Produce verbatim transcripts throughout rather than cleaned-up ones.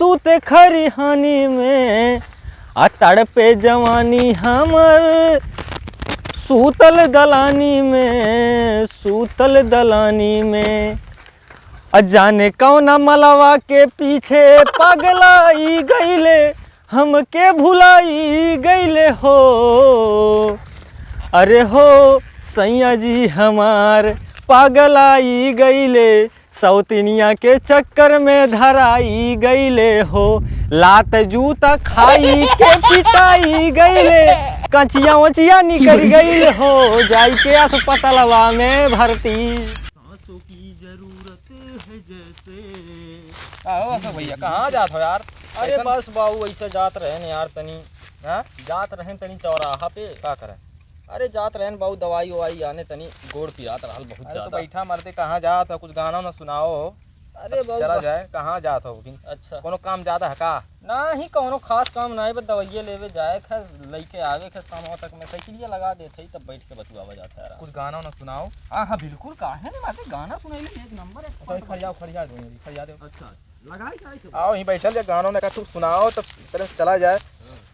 तू ते खरिहानी में, आ तड़पे जवानी हमर, सूतल दलानी में, सूतल दलानी में। आ जाने कौना मलवा के पीछे पगलाई गईले, हमके भुलाई गईले हो। अरे हो सैया जी हमार पगलाई गईले, सौतिनिया के चक्कर में धराई गईले हो। लात जूता खाई के पिटाई गईले, कचिया वचिया निकल गईल हो, जाई के अस्पतालवा में भर्ती। सांसों की जरूरत है जैसे। का हो अशोक भैया, कहाँ जात हो यार? अरे ऐसन बस बाबू, ऐसे जात रहेन यार तनी। हाँ? जात रहेन तनी चौराहा पे। का करे? अरे जात रहेन बाबू, दवाई ववाई आने, तनी गोड़ पिरात रहल बहुत अरे तो ज्यादा। बैठा मर्दे, कहाँ जात हो? कुछ गाना वाना सुनाओ। अरे बाबू चला बा- जाए, कहाँ जात हो लेकिन? अच्छा। कोनो काम ज्यादा है का? नाही, कौनो खास काम नाही, बस दवाइये लेवे जाए खे, लइके आवे खे शाम तक में, साइकिलिया लगा देत हई, तब बैठ के बतुआवा जात है आराम। कुछ गाना वाना सुनाओ। हाँ, हाँ, बिल्कुल, काहे नहीं, बाटे गाना सुनैले एक नंबर, एक अच्छा, नंबर। खड़िया, खड़िया दो, खड़िया दो। अच्छा, लगाई जाए के आओ, यहीं बैठल जा, गाना वाना का तू सुनाओ, तब चले, चला जाए।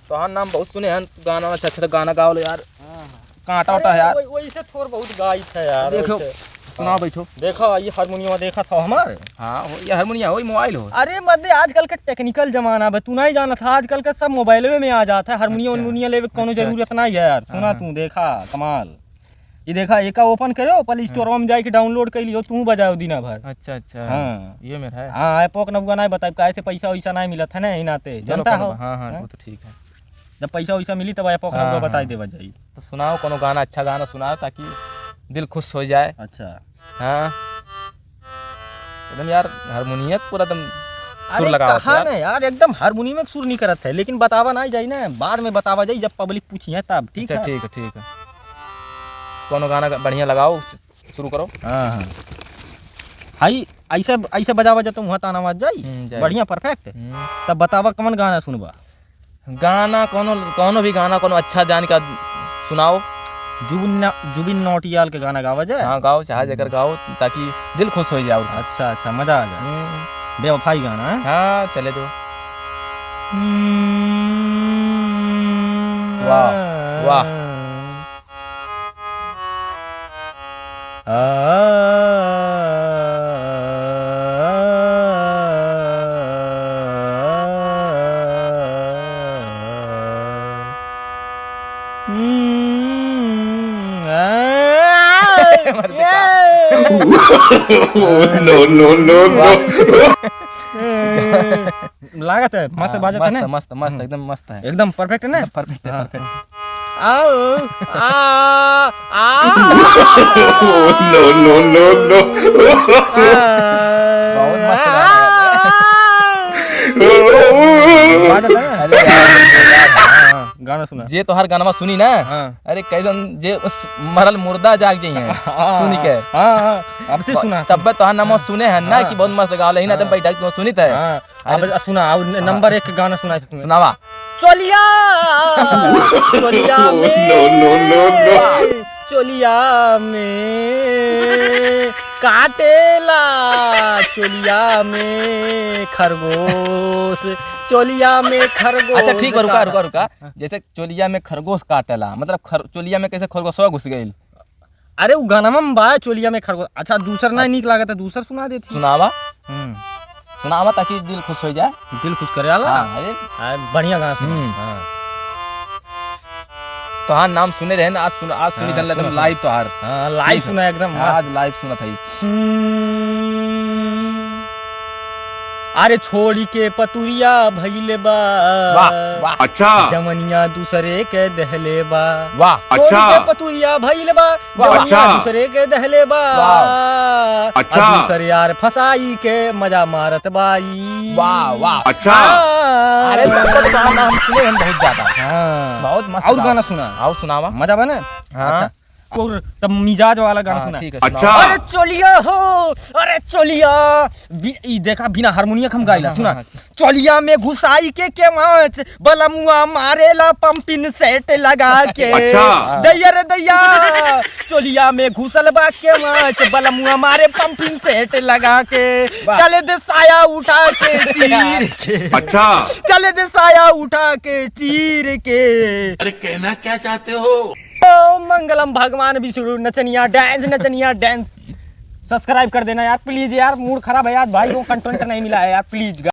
तोहार नाम बहुत सुने हैं, तू गाना अच्छा, अच्छा गाना गाओ लो यार। हाँ, हाँ। कांटा उटा अरे, यार। वही, वही से थोड़ बहुत गाई था यार, देखो, वैसे। सुनाओ, हाँ। बैठो। देखो, ये हारमोनियम देखा था हमारे। हाँ, हो, ये हारमोनियम हो, ये मोबाइल हो। अरे मर्दे, आजकल के टेक्निकल जमाना बा, तू नहीं जानत हा, आजकल के सब मोबाइलवे में आ जात है, हारमोनियम अच्छा। उरमोनियम लेवे के कौनो अच्छा, जरूरत अच्छा। नहीं है यार। सुना हाँ, हाँ। तू, देखा, कमाल। ये देखा, एका ओपन करो, प्ले हाँ। स्टोर में जाके डाउनलोड कर लियो, तू बजाओ दिना भर। अच्छा, अच्छा। हाँ। ये मेरा है। हाँ, ऐपो के नौआ नहीं बताइब, काहे से पैसा वैसा नहीं मिलत है ना, ई नाते, चलो, जानता कोनो हो? बा-, हाँ, हाँ, हाँ? वो तो ठीक है। जब पैसा वैसा मिली, तब ऐपो के हाँ, नौआ बताई हाँ। देवा जाई। तो सुनाओ, कोनो गाना, अच्छा गाना सुनाओ, ताकि दिल खुश हो जाए। अच्छा। हाँ। एकदम यार, हारमोनियम पूरा एकदम सुर अरे लगावत कहाँ यार। ना यार, एकदम हारमोनियम में सुर नहीं करत है, लेकिन बतावा ना जाई ना, बाद में बतावा जाई, जब पब्लिक पूछी है तब, ठीक अच्छा, है? ठीक है, ठीक है। कोनो गाना ग-, बढ़िया लगाओ, शु-, शुरू करो। हाँ, हाँ। हाई, ऐसे, ऐसे बजावा जा तो वहाँ ताना आवाज जाई। हम्म, जाई। बढ़िया, परफेक्ट। हम्म। तब बतावा कौन गाना सुनबा? गाना कोनो, कोनो भी गाना, कोनो अच्छा जान का सुनाओ। जुबिन ना-, जुबिन नौटियाल के गाना गावा जाए? हाँ, गाओ, चाहे जेकर गाओ, ताकि दिल खुश हो जाओ। अच्छा, अच्छा, मजा आ जाए। हम्म। बेवफाई गाना है? हाँ, चले दो। वाह, वाह। मर बेटा। No, no, no, no। लागत है, मस्त हाँ, बाजत है मस्त, ना? मस्त, मस्त, हम्म। एकदम मस्त है। एकदम परफेक्ट है ना? एकदम परफेक्ट है, हाँ। परफेक्ट। आओ, आ, आ। No, no, no, no। बहुत मस्त गाना है। बाजत है ना? अरे यार, हाँ, हाँ, गाना सुना। जे तोहार गाना सुनी ना, हाँ। अरे कैसन जे उस मरल मुर्दा जाग जाइए, हाँ, सुनी के। हाँ, हाँ, अब से सुना, तब सुना। तोहार नाम हाँ। सुने हैं ना कि बहुत मस्त गावल है, ना तब हाँ। बैठा के सुनित है। हाँ। अब अरे, सुना, अब न-, हाँ। नंबर एक गाना सुनाई तुम्हें। सुनावा। चोलिया, चोलिया में, No, no, no, no। चोलिया में काटेला, चोलिया में खरगोश, चोलिया में खरगोश अच्छा, ठीक बा, रुका, काटेला। रुका, रुका। जैसे चोलिया में खरगोश काटेला, मतलब खर-, चोलिया में कैसे खरगोशवा घुस गइल? अरे, उ गाना में बा, चोलिया में खरगोश। अच्छा, दूसर ना अच्छा। नीक लागत है, दूसर सुना देती। सुनावा। हम्म। सुनावा, ताकि दिल खुश हो जाए। दिल खुश करे वाला? हाँ, अरे। हाँ, बढ़िया गाना सुना। हम्म। हाँ। तोहार नाम सुने रहे ना, आज सुन, आज सुनी हाँ, जान ले सुना, तुम सुना। Live तोहार। हाँ, live ठीक है। सुना एकदम मस्त। आज live सुना था ये। हम्म। अरे छोड़ी के पतुरिया भइले बा। वाह, वाह। अच्छा। जवनिया दूसरे के दहले बा। वाह। छोड़ी अच्छा। के पतुरिया भइले बा। वाह। जवनिया अच्छा। दूसरे के दहले बा। वाह। अच्छा। आ दूसरे यार फंसाई के मजा मारत बाई। वाह, वाह। अच्छा। हाँ। अरे, तब तो गाना हम सुने हैं बहुत ज्यादा। हाँ। बहुत मस्त और गाना। गाना सुना। और सुनावा। मजा बने? हाँ। अच्छा। और तब मिजाज वाला गाना हाँ, सुना। ठीक है, अच्छा। सुनाओ। अरे चोलिया हो, अरे चोलिया, बि-, ई देखा, बिना हारमोनिया के हम गाइला, हाँ, सुना। हाँ, हाँ। चोलिया में घुसाई के केवाच, बलमुआ मारेला पंपिंग सेट लगा के। अच्छा। दैया रे दैया, चोलिया में घुसल बा केवाच, बलमुआ मारे पंपिंग सेट लगा के। वाह। चले दे साया उठा के चीर के। अच्छा। चले दे साया उठा के चीर के। अरे कहना क्या चाहते हो? ओम मंगलम भगवान विष्णु, नचनिया dance, नचनिया dance। Subscribe कर देना यार, please यार, mood खराब है यार, भाई को content नहीं मिला है यार, please।